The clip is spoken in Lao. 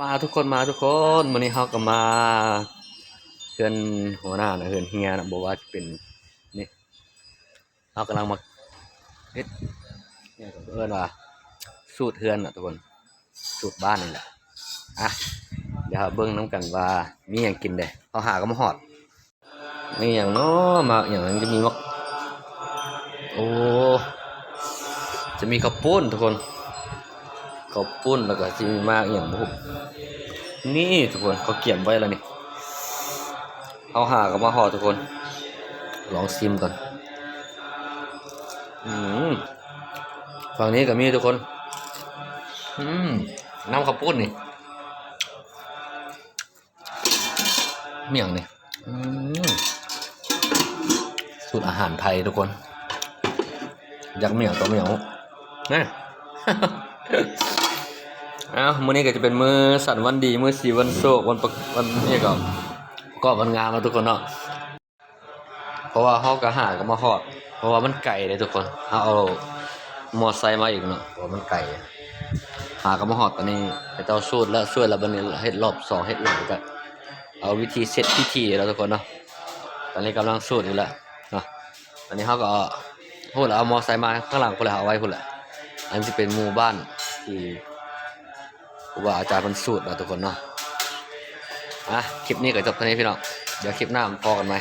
ມາທຸກຄົນ ມາທຸກຄົນ ມື້ນີ້ເຮົາກໍມາເຮືອນຫົວໜ້ານະ ເຮືອນເຮຍນະ ບໍ່ວ່າຈະເປັນ ນີ້ ເຮົາກຳລັງມາເຮັດ ເອີ້ນວ່າສູດເຮືອນນະທຸກຄົນ ສູດບ້ານນີ້ແຫຼະ. ອ່ະ ດຽວເຮົາເບິ່ງນຳກັນວ່າມີຫຍັງກິນແດ່ ເຮົາຫາກໍມາຮອດ. ມີຫຍັງເນາະ ໝາກຫຍັງ ຈະມີໝາກ ໂອ້ ຈະມີເຂົ້າປຸ້ນທຸກຄົນ ເຂົ້າປຸ້ນ ແລ້ວກໍຊິມີໝາກອີ່ຫຍັງບໍ່ຮູ້ ນີ້ທຸກຄົນ ເຂົາກຽມໄວ້ແລ້ວນີ້ ເຮົາຫາກໍມາຮອດທຸກຄົນ ລອງຊີມກ່ອນ. ອືມ ຝັ່ງນີ້ກໍມີທຸກຄົນ ອືມ ນ້ຳເຂົ້າປຸ້ນນີ້. ມີຫຍັງນີ້ ອືມ ສູດອາຫານໄທທຸກຄົນ ຢາກມີຫຍັງກໍມີຫຍັງ ນະ. ເອົ້າ ມື້ນີ້ກໍຈະເປັນມື້ສັນວັນດີ ມື້ສີວັນໂຊກ ວັນປະ ວັນຫຍັງກໍ ປະກອບວັນງາມເນາະທຸກຄົນເນາະ. ເພາະວ່າເຮົາກໍຫາກໍມາຮອດ ເພາະວ່າມັນໄກເດ້ທຸກຄົນ ເຮົາເອົາມໍໄຊມາອີກເນາະ ເພາະວ່າມັນໄກ ຫາກໍມາຮອດ. ຕອນນີ້ເຂົາເຈົ້າສູດແລ້ວ ສູດແລ້ວ ບັດນີ້ເຮັດລອບສອງ ເຮັດອີ່ຫຍັງກໍເອົາວິທີເສັດພິທີແລ້ວທຸກຄົນເນາະ. ຕອນນີ້ກຳລັງສູດຢູ່ແລ້ວເນາະ ຕອນນີ້ເຮົາກໍ ພຸ້ນແຫຼະ ເອົາມໍໄຊມາຂ້າງຫຼັງພຸ້ນແຫຼະ ເອົາໄວ້ພຸ້ນແຫຼະ. ອັນນີ້ຊິເປັນໝູ່ບ້ານທີ່ ຄູບາອາຈານເພິ່ນສູດເນາະທຸກຄົນເນາະ. ອ່ະ ຄລິບນີ້ກໍຈົບເທົ່ານີ້ພີ່ນ້ອງ ດຽວຄລິບໜ້າມາພໍ້ກັນໃໝ່.